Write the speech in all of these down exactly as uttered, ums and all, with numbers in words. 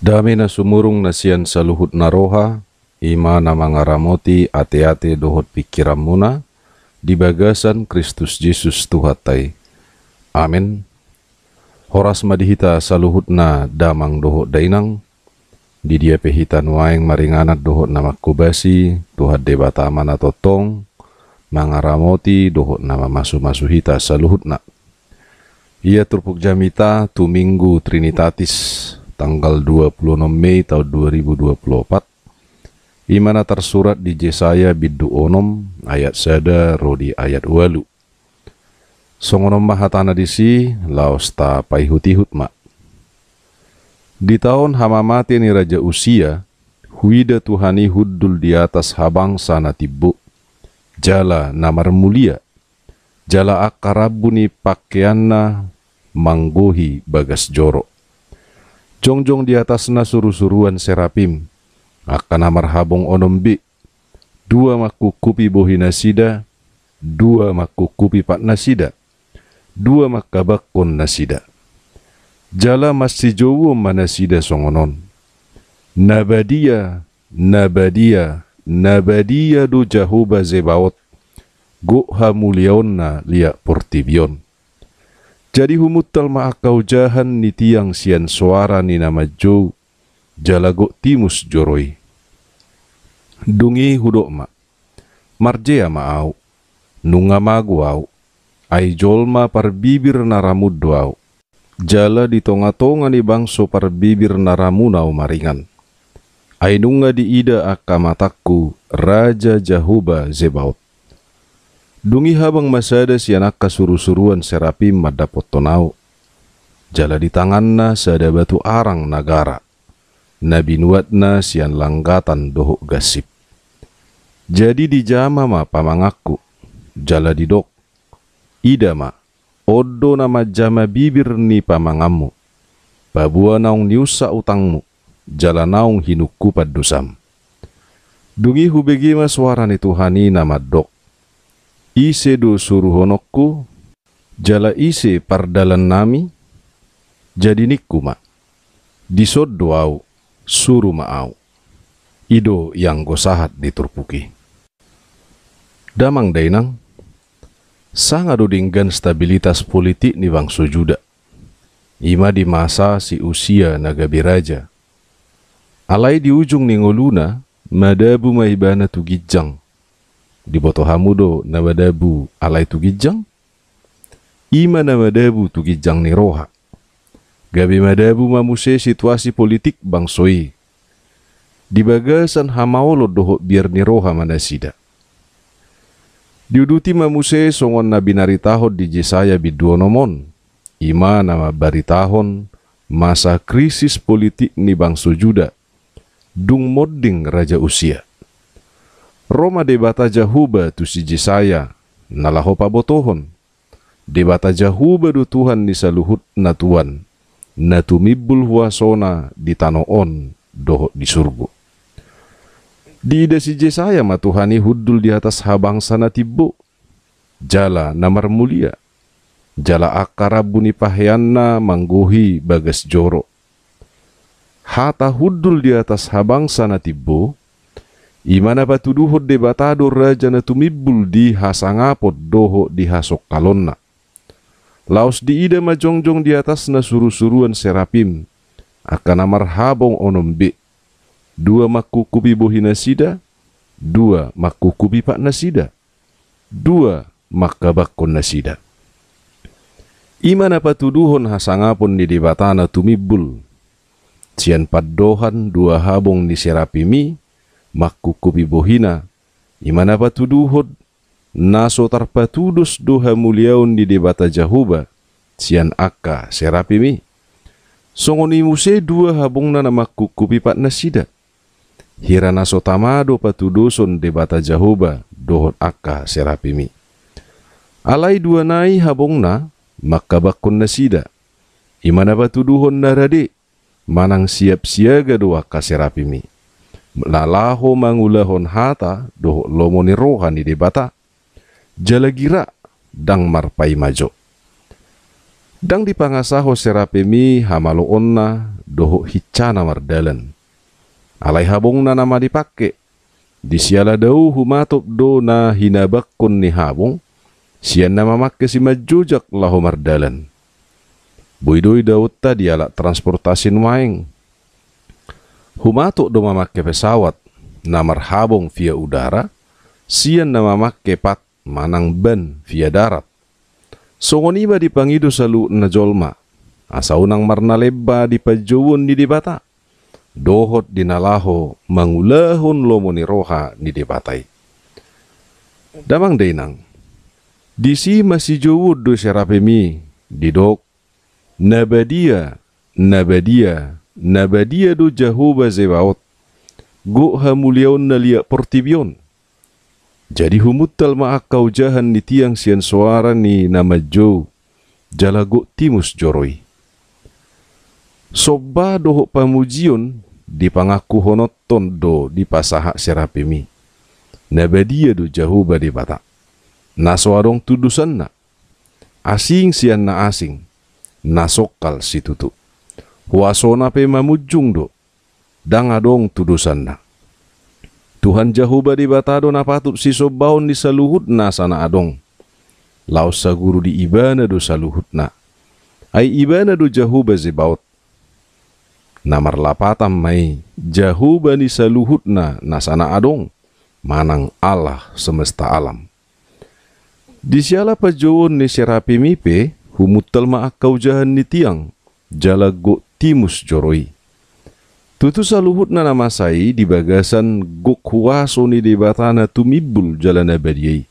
Dame na sumurung na sian saluhut na roha, i ma na mangaramoti ateate dohot pingkiranmuna, di bagasan Kristus Jesus Tuhanta i. Amen. Horas ma di hita saluhutna damang dohot dainang, di dia pe hita nuaeng maringanan dohot na manghobasi, Tuhan Debata ma na tongtong mangaramoti dohot na mamasumasu hita saluhutna. Ia turpuk jamita tu Minggu Trinitatis, tanggal dua puluh enam Mei tahun dua ribu dua puluh empat, i ma na tarsurat di Jesaya bindu onom ayat sada ro di ayat ualu. Songon on ma hatana disi, laos tapaihutihut ma. Di taon hamamate ni Raja Usia, huida Tuhan i hundul di atas habangsa na timbo, jala na marmulia, jala angka rambu ni pangkeanna manggohi bagas joro. Jongjong di atasna surusuruan serapim, angka na marhabong onom be, dua mangkungkupi bohinasida, dua mangkungkupi patnasida, dua mangkabangkon nasida. Jala marsijouon ma nasida songon on: Na badia, na badia, na badia do Jahowa Zebaot, gok hamuliaonna liat portibi on. Jadi humuntal ma angka ojahan ni tiang sian soara ni na manjou, jala gok timus joro i. Dung i hudok ma: Marjea ma ahu, nunga mago ahu, ai jolma parbibir na ramun do ahu. Jala di tongatonga ni bangso parbibir na ramun ahu maringan. Ai nunga diida angka matangku Raja Jahowa Zebaot. Dung i habang ma sada sian angka surusuruan serapim mandapothon ahu. Jala di tanganna sada batu arang na gara, na binuatna sian langgatan dohot gansip. Jadi dijama ma pamanganku, jala didok: Ida ma, on do na manjama bibir ni pamanganmu, paboa naung niunsak utangmu, jala naung hinungkupan dosam. Dung i hubege ma soara ni Tuhan i na mandok: Ise do suruhononku, jala ise pardalannami? Jadi ningku ma: Dison do ahu, suru ma ahu. I do ianggo sahat di turpuk i. Damang dainang, sanga do denggan stabilitas politik ni bangso Juda, i ma di masa si Usia na gabe raja. Alai di ujung ni ngoluna, madabu ma ibana tu ginjang. Diboto hamu do na madabu alai tu ginjang? I ma na madabu tu ginjang ni roha. Gabe madabu ma muse situasi politik bangso i. Di bagasan hamaolon dohot biar ni roha ma nasida. Diuduti ma muse songon na binaritahon di Jesaya bindu onom on, i ma na mambaritahon masa krisis politik ni bangso Juda dung monding Raja Usia. Ro ma Debata Jahowa tu si Jesaya, na laho pabotohon: Debata Jahowa do Tuhan ni saluhut natuan, na tumimbul huasona di tano on dohot di surgo. Diida si Jesaya ma Tuhan i hundul di atas habangsa na timbo, jala na marmulia, jala angka rambu ni paheanna manggohi bagas joro. Hata hundul di atas habangsa na timbo, i ma na patuduhon Debata do Raja na tumimbul di hasangapon dohot di hasongkalonna. Laos diida ma jongjong di atasna surusuruan serapim, angka na marhabong onom be, dua mangkungkupi bohinasida, dua mangkungkupi patnasida, dua mangkabangkon nasida. I ma na patuduhon hasangapon ni Debata na tumimbul. Sian pandohan dua habong ni serapim i mangkungkupi bohina, i ma na patuduhon na so tarpatudos do hamuliaon ni Debata Jahowa sian angka serapim i. Songon i muse dua habongna na mangkungkupi patnasida. Hira na so tama do patudoson Debata Jahowa dohot angka serapim i. Alai dua nai habongna mangkabangkon nasida, i ma na patuduhon na rade manang siap siaga do angka serapim i, na laho mangulahon hata dohot lomo ni roha ni Debata. Jala gira, ndang marpaima jo. Ndang dipangasahon serapem i hamaloonna dohot hinsana mardalan. Alai habongna nama dipangke. Di siala dao humatop do na hinabangkon ni habong, sian na mamangke simanjujak laho mardalan. Boi do idaonta dialap transportasi nuaeng. Humatop do mamangke pesawat, na marhabong via udara, sian na mamangke pat manang ban via darat. Songon i ma dipangido saluhutna jolma, asa unang marnalemba di panjouon ni Debata, dohot di na laho mangulahon lomo ni roha ni Debata i. Damang dainang, disi masijouon do serapem i, didok, na badia, na badia, na badia do Jahowa Zebaot, gok hamuliaonna liat portibi on. Jadi humuntal ma angka ojahan ni tiang sian soara ni na manjou, jala gok timus joro i. Somba dohot pamujion dipangangkuhononton do dipasahat serapem i. Na badia do Jahowa Debata, na so adong tudosanna. Asing sian na asing, na songkal situtu. Huasona pe mamunjung do, ndang adong tudosanna. Tuhan Jahowa Debata do na patut sisombaon ni saluhut nasa na adong. Laos saguru di Ibana do saluhutna. Ai Ibana do Jahowa Zebaot. Na marlapatan ma i Jahowa ni saluhutna nasa na adong, manang Allah semesta alam. Di siala panjouon ni serapem i pe, humuntal ma angka ojahan ni tiang, jala gok timus joro i. Tutu saluhutna na masa i di bagasan gok huaso ni Debata na tumimbul jala na badia i.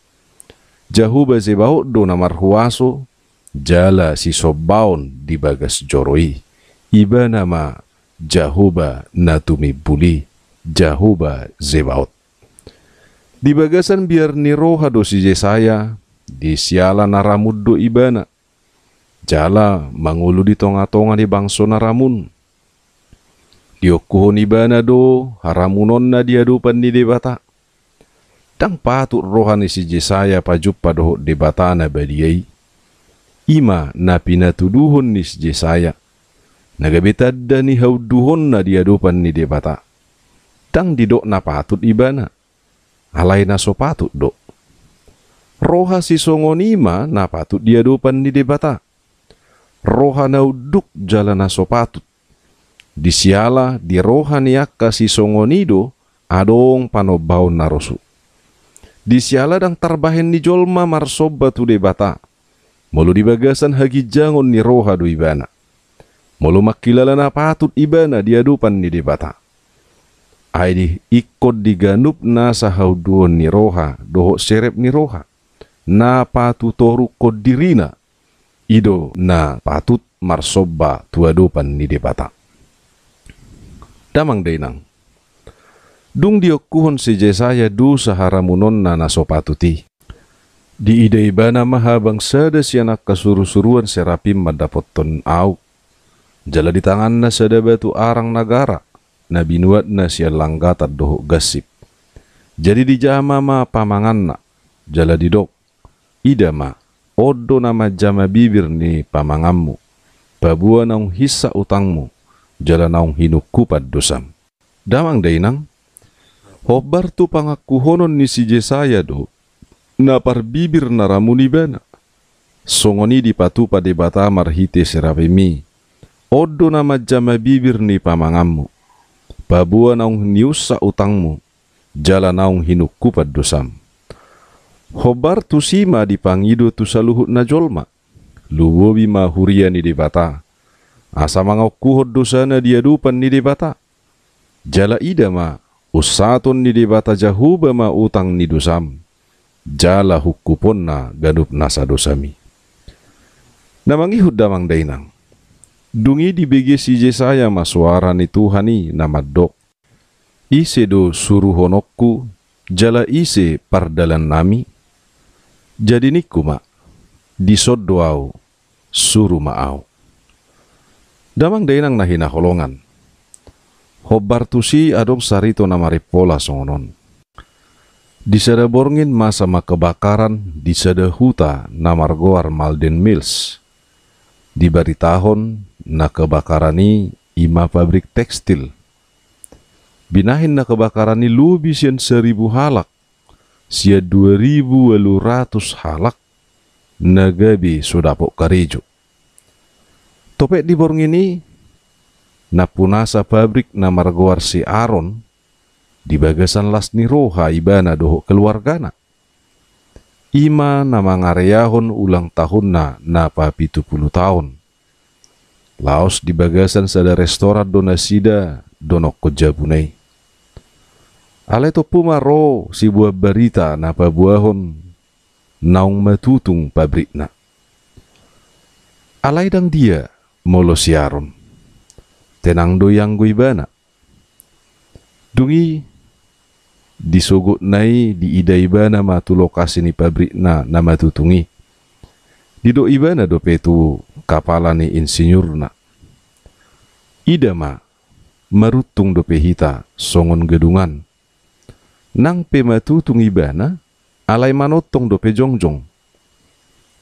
Jahowa Zebaot do na marhuaso, jala sisombaon di bagas joro i. Ibana ma Jahowa na tumimbul i, Jahowa Zebaot. Di bagasan biar ni roha do si Jesaya, di siala na ramun do ibana. Jala mangolu di tonga-tonga ni bangso na ramun. Diongkuhon ibana do haramunonna di adopan ni Debata. Ndang patut roha ni si Jesaya pajumpa dohot Debata na badia i. I ma na pinatuduhon ni si Jesaya, na gabe tanda ni haunduhonna di adopan ni Debata. Ndang didok na patut ibana, alai na so patut do. Roha sisongon i ma na patut di adopan ni Debata. Roha na unduk jala na so patut. Di siala di roha ni angka sisongon i do adong panombaon na rosu. Di siala ndang tarbahen ni jolma marsomba tu Debata, molo di bagasan haginjangon ni roha do ibana. Molo mangkilala na patut ibana di adopan ni Debata. Ai di ingkon di ganup nasa haunduhon ni roha dohot serep ni roha, na patutorukkon dirina, i do na patut marsomba tu adopan ni Debata. Damang dainang, dung diongkuhon si Jesaya dosa haramunonna na so patut i, diida ibana ma habang sada sian angka surusuruan serapim mandapothon ahu. Jala di tanganna sada batu arang na gara, na binuatna sian langgatan dohot gansip. Jadi dijama ma pamanganna, jala didok, ida ma, on do na manjama bibir ni pamanganmu, paboa naung hinsa utangmu, jala naung hinungkupan dosam. Damang dainang, hombar tu pangangkuhonon ni si Jesaya do, na parbibir na ramun ibana. Songon i dipatupa Debata marhite serapim i, on do na manjama bibir ni pamanganmu, paboa naung niunsa utangmu, jala naung hinungkupan dosam. Hombar tusi ma dipangido tu saluhut na jolma, lumobi ma huria ni Debata, asa mangongkuhon dosana di adopan ni Debata. Jala ida ma, unsaton ni Debata Jahowa ma utang ni dosam, jala hungkuponna ganup nasa dosami. Na mangihut damang dainang, dung i dibege si Jesaya ma soara ni Tuhan i na mandok, ise do suruhononku, jala ise pardalannami? Jadi ningku ma, dison do ahu, suru ma ahu. Damang dainang na hinaholongan. Hombar tusi adong sarito na marimpola songon on. Di sada borngin masa ma kebakaran di sada huta na margoar Malden Mills. Dibaritahon na kebakaran i ima pabrik tekstil. Binahen na kebakaran i lobi sian saribu halak, sian dua ribu ualu ratus halak na gabe so dapot karejo. Topet di borngin i, nampunasa pabrik na margoar si Aron, di bagasan las ni roha ibana dohot keluargana. Ima na mangareahon ulang tahunna na papitu pulu taon. Laos di bagasan sada restoran do nasida donokkon jabuna i. Alai tompu ma ro siboan barita na paboahon naung matutung pabrikna. Alai ndang dia molo si Aron. Tenang do i anggo ibana. Dung i, di sogotna i diida ibana ma tu lokasi ni pabrikna na matutung i. Didok ibana dope tu kapala ni insinyurna. Ida ma, maruntung dope hita songon gedung an. Nang pe matutung ibana, alai manongtong dope jongjong.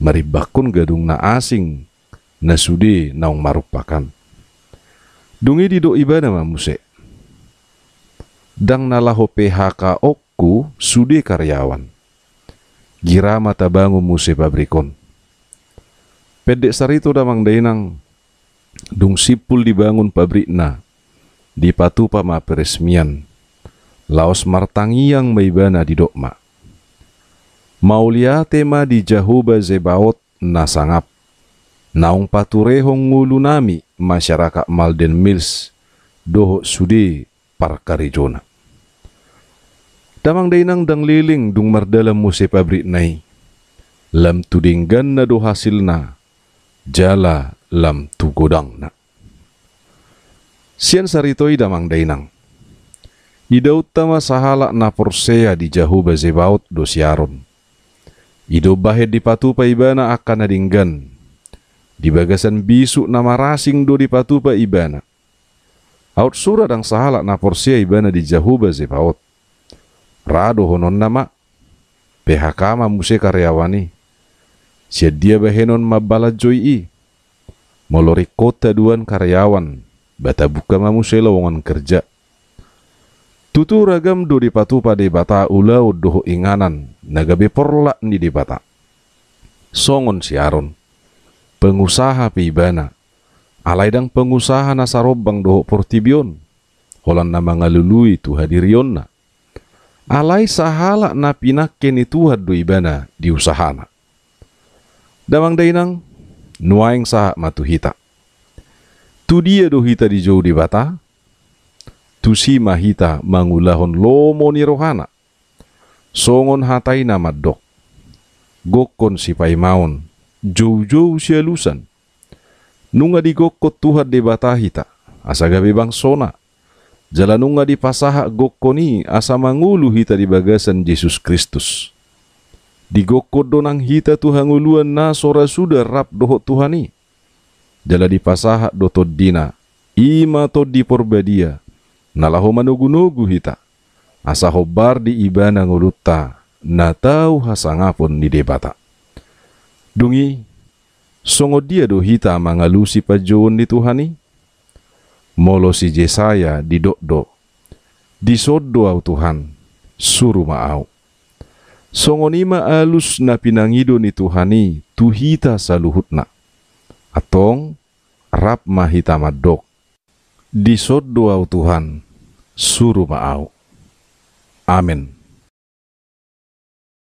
Marimbakkon gedung na asing, na sude naung marumpakan. Dung i didok ibana ma muse. Ndang na laho P H K-onku sude karyawan. Gira ma tabangun muse pabrik on. Pendek sarito damang dainang, dung simpul dibangun pabrikna, dipatupa ma peresmian, laos martangiang ma ibana didok ma. Mauliate ma di Jahowa Zebaot na sangap, naung paturehon ngolunami masyarakat Malden Mills, dohot sude parkarejona. Damang dainang ndang leleng dung mardalan muse pabrikna i. Lam tu dengganna do hasilna, jala lam tu godangna. Sian sarito i damang dainang. Idaonta ma sahalak na porsea di Jahowa Zebaot do si Aron. I do bahen dipatupa ibana angka na denggan. Di bagasan bisuk na marasing do dipatupa ibana. Aut sura ndang sahalak na porsea ibana di Jahowa Zebaot. Ra dohononna ma, P H K ma muse karyawan i. Sian dia bahenon mambalanjoi i. Molo ringkot haduan karyawan, ba tabuka ma muse lowongan kerja. Tutu ragam do dipatupa Debata ulaon dohot inganan na gabe porlak ni Debata. Songon si Aron. Pengusaha pe ibana. Alai ndang pengusaha na sarombang dohot portibi on. Holan na mangalului tu hadirionna. Alai sahalak na pinangke ni Tuhan do ibana di usahana. Damang dainang, nuaeng sahat ma tu hita. Tu dia do hita dijou Debata? Tusi ma hita mangulahon lomo ni rohana. Songon hata i na mandok. Gokkon sipaimaon, joujou sialusan. Nunga digokkon Tuhan Debata hita, asa gabe bangsona. Jala nunga dipasahat gokkon i asa mangolu hita di bagasan Jesus Kristus. Digokkon do nang hita tu hangoluan na so ra suda rap dohot Tuhan i. Jala dipasahat do tondina, i ma Tondi Porbadia, na laho manogunogu hita, asa hombar di ibana ngolunta, na tau hasangapon ni Debata. Dung i, songon dia do hita mangalusi panjouon ni Tuhan i? Molo si Jesaya didok do, dison do ahu Tuhan, suru ma ahu. Songon i ma alus na pinangido ni Tuhan i tu hita saluhutna. Antong, rap ma hita mandok. Dison do ahu Tuhan, suru ma ahu. Amen.